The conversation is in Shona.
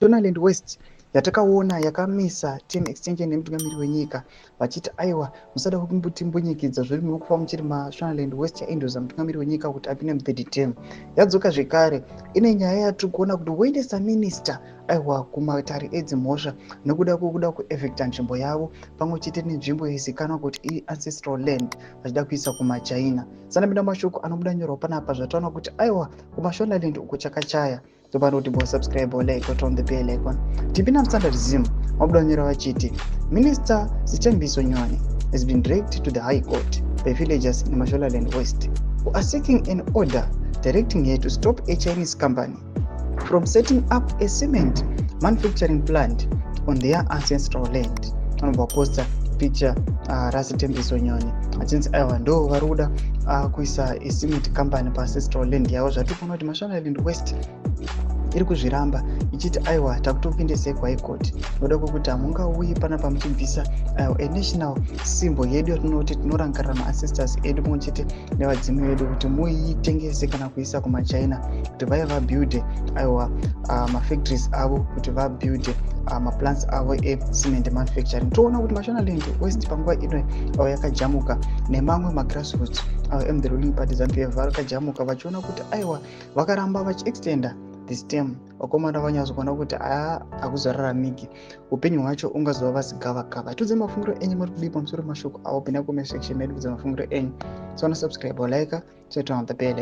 Mashonaland West yatakaona yakamisa term extension yemutungamiri wenyika, vachiti aiwa, musada kutimbunyikidza, zviri mukufa muchiri Mashonaland West yaendosa mutungamiri wenyika kuti apinde muthird term. Yadzoka zvekare ine nyaya yatiri kuona kuti voendesa minista, aiwa, kumatare edzimhosva nekuda kwekuda kuevicta nzvimbo yavo pamwe chete nenzvimbo yaizikanwa kuti iancestral land, vachida kuisa kumaChina. Sanapinda mashoko anobuda nyorwa panapa, zvataona kuti aiwa, kuMashonaland uko chakachaya. Topano kuti bo subscribe, like, on the bell icon. Tipinda muStandard Zim, mabuda nyora vachiti Minister Sithembiso Nyoni has been dragged to the High Court by villagers in Mashonaland West who are seeking an order directing her to stop a Chinese company from setting up a cement manufacturing plant on their ancestral land. Vanobva posta picture raSithembiso Nyoni, achinzi aiwa, ndo vari kuda kuisa cement company paancestral land yavo. Zvatiri kuona kuti Mashonaland West iri kuzviramba ichiti aiwa, takutopindesei kuHigh Court noda kwekuti hamungauyi panapa muchibvisa aiwa anational symbol yedu yatinoti tinorangarira maancestors edu pamwe chete nevadzimu vedu, kuti muitengese kana kuisa kumaChina kuti vaive vabuilde, aiwa, mafactories avo, kuti vabuilde maplants avo ecement manufacturing. Toona kuti Mashonaland West panguva ino avo yakajamuka nemamwe magrassroots avo the ruling party ZANU PF vakajamuka vachiona kuti aiwa, vakaramba vachiextenda this term, vakomana vanyatsokuona kuti aa, hakuzoraramiki, upenyu hwacho ungazova vasigavakava. Tudze mafungiro enyu, muri kudii pamusoro pemashoko avo? Pinda comment section medu, kudza mafungiro enyu. So subscribe, like, turn on the bell.